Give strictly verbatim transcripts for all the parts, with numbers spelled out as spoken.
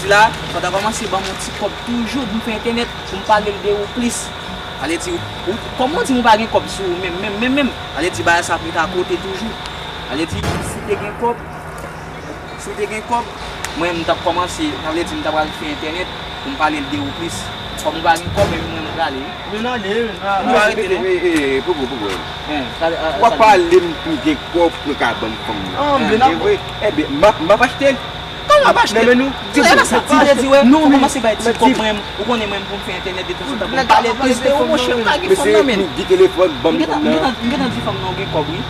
di la, fò w ta kòmanse ban m yon ti kòb toujou pou m fè entènèt, pou m pale l de ou plis. Sa vle di, ou, kòman w di m ou pa gen kòb sou ou menm, menm, menm, menm? Sa vle di bagay sa ap rete akote toujou. Sa vle di, si w te gen kòb, si w te gen kòb, mwen menm m t ap kòmanse, sa vle di m ta pral fè entènèt pou m pale l de ou plis. Kòm ou pa gen kòb, men mwen m prale wi. Men ale, men. Ou pa rete non. Poko, poko. W ap pale m pou gen kòb pou ka ban m fanm nan. E vre? Ebyen, m ap, m ap achte l. Kòman w ap achte l? Di m sa. Sa vle di, wè, fò kòmanse bay ti kòb mwen, ou konnen mwen pou m fè entènèt de tanzantan pou m pale plis de ou, monchè, m pa gen fanm nan men. Mesye, di telefòn, ban m fanm nan. M gentan di fanm nan ou gen kòb wi.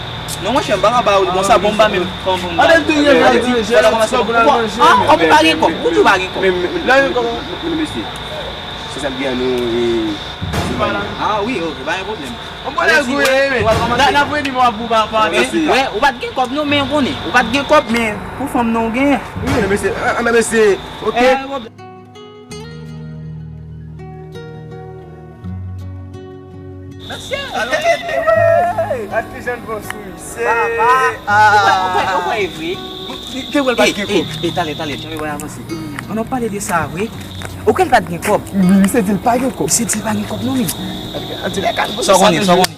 Non, monchè, m pa ka ba ou l konsa, bon, m pa menm fanm pou m ba ou. Fò l kòmanse pou kòb. Ah, kòm ou pa gen kòb, ou di w pa gen kòb. Men, men, men, men, mesye, se sa m di a nou, e, ah, wi, ok, pa gen pwoblèm. N ap redi mwa pou pa pale. Wè, ou pa t gen kòb non, men ou konnen. Ou pa t gen kòb, men pou fanm nan ou genyen. Wi, men mesye, ah, men mesye, ok. Mesye, alò, ak ki jan l pran sou misye? Papa, ou kwè, ou kwè, ou kwè e vre? Te wè l pa t gen kòb. Ey, ey, talè, talè, janm wè avanse. Ann nou pale de sa vre. Ou kwè l pa t gen kòb? Wi, misye di l pa gen kòb. Misye di l pa gen kòb non, men. Sa w konnen, sa w konnen.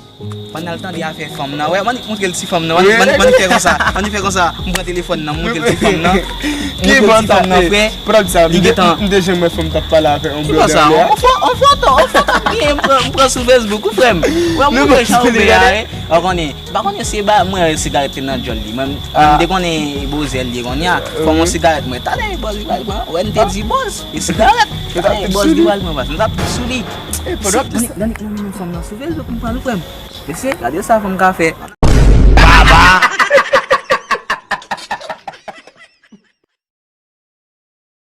Pandan l tande afè fanm nan, wè, m annik montre l ti fanm nan, m annik, m annik, m annik fè konsa, m annik fè konsa, m pran telefòn nan, m montre l ti fanm nan, m montre l ti fanm nan, frè, li gentan. M te janm wè fanm t ap pale avè yon blòdè anlè a. On fo-, on foto, on foto m genyen, m pran, m pran sou Facebook, wi, frè m. Wè, m montre jan ou byen a, wè. Ou konnen, m pa konnen se ba, mwen wè sigarèt te nan djòl li. Mwen, mwen m te konnen bòz li ye kounye a. Fò m yon sigarèt, mwen. Talè, bòz li pral pran, wè, m te di bòz, e sigarèt. Talè, bòz li pral pran, paske m t ap sou li. Annik, annik, annik, fanm nan sou Facebook, m pran l, frè m. Mesye, gade sa fanm ka fè.